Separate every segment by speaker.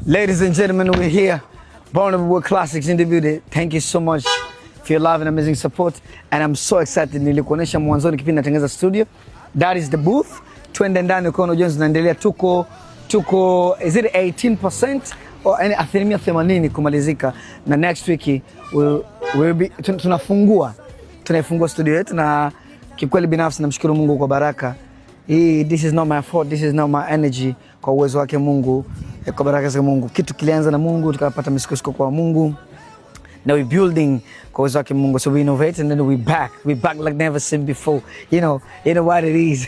Speaker 1: Ladies and gentlemen, we're here. Burna Boy Classics in the building. Thank you so much for your love and amazing support. And I'm so excited. Nilikuonesha mwanzoni kipindi natengeneza studio. That is the booth. Twende ndani ukaona ujenzi unaendelea. Tuko is it 18% or yani 80% kumalizika, na next week we'll be tunaifungua studio yetu, na kikweli binafsi namshukuru Mungu kwa baraka hii. This is not my fault, this is not my energy, kwa uwezo wake Mungu, kwa baraka za Mungu. Kitu kilianza na Mungu, tukapata misukosuko kwa Mungu. Now we building kwa uwezo wake Mungu. So we innovate and then we back like never seen before. You know what it is.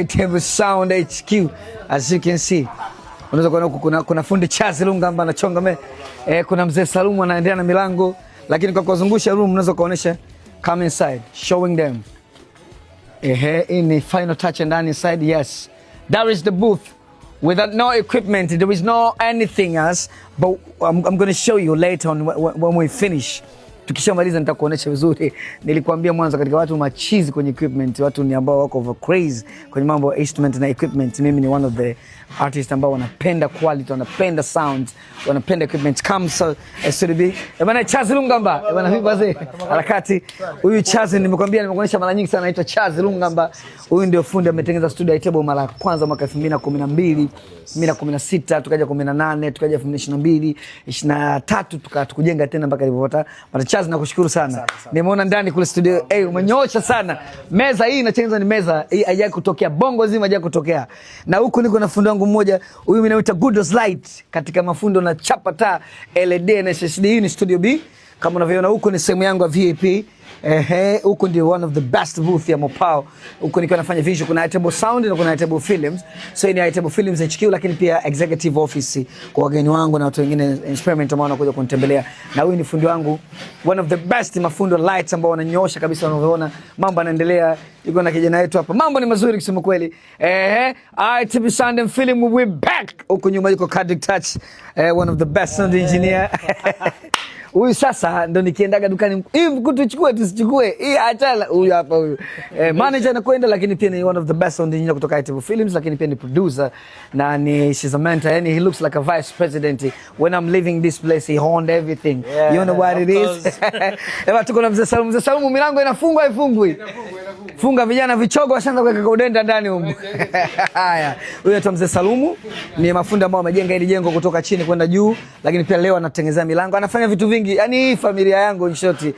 Speaker 1: Table Sound HQ, as you can see. Unaweza kuona huku kuna fundi Chazi Lunga ambaye anachonga kuna mzee Salumu anaendelea na milango, lakini kwa kuzungusha room unaweza kuonesha, come inside, showing them. Ehe, hii ni final touch ndani inside, yes. That is the booth. Without no equipment, there is no anything else, but I'm going to show you later on when we finish. Tukishamaliza nitakuonesha vizuri. Nilikuambia mwanzo katika watu machizi kwenye equipment, watu ni ambao wako over crazy kwenye mambo ya instrument na equipment. Mimi ni one of the artists ambao wanapenda quality, wanapenda sound, wanapenda equipment. Come so SDB. Eh bana, Chazi Lungamba. Eh bana, vipi wazee? Harakati. Huyu Chazi nimekwambia, nimekuonyesha mara nyingi sana, anaitwa Chazi Lungamba. Huyu ndio fundi ametengeneza studio ya Table mara ya kwanza mwaka 2012, 2016, tukaja 18, tukaja 2022, 23 tukakujenga tena mpaka ilipopata. Bwana Chazi, nakushukuru sana. Nimeona ndani kule studio, eh, umenyoosha sana. Meza hii inatengenezwa ni meza hii haijai kutokea. Bongo zima haijai kutokea. Na huku niko na fundi wangu mmoja, huyu mimi namuita Goodos Light katika mafundo na chapa taa LED na SSD. Hii ni studio B. Kama unavyoona huku ni sehemu yangu ya VIP. Ehe, huku ndio one of the best booth ya Mopao. Huku nikiwa nafanya visual, kuna Table Sound na kuna Table Films. So hii ni Table Films HQ, lakini pia executive office kwa wageni wangu na watu wengine experiment ambao wanakuja kunitembelea. Na huyu ni fundi wangu, one of the best mafundi wa lights ambao wananyoosha kabisa, wanavyoona mambo yanaendelea. Yuko na kijana wetu hapa, mambo ni mazuri kusema kweli. Ehe, ITV Sound and Film, we back. Huku nyuma yuko Kadrick Touch, one of the best sound engineer. Huyu sasa ndo nikiendaga dukani, hii mkutu tuchukue tusichukue, hii achana. Huyu hapa huyu manager anakwenda, lakini pia ni one of the best sound engineer kutoka ITV Films, lakini pia ni producer na ni she's a mentor. Yani he looks like a vice president. When I'm leaving this place, he owned everything.
Speaker 2: Yeah,
Speaker 1: you know what
Speaker 2: of
Speaker 1: it is. Eba, tuko na mzee Salumu. Mzee Salumu, milango inafungwa haifungwi? Funga, vijana vichogo washaanza kuweka udenda ndani humu. Haya, huyu anaitwa mzee Salumu, ni mafundi ambao wamejenga hili jengo kutoka chini kwenda juu, lakini pia leo anatengenezea milango, anafanya vitu vingi. Yaani hii familia yangu in short.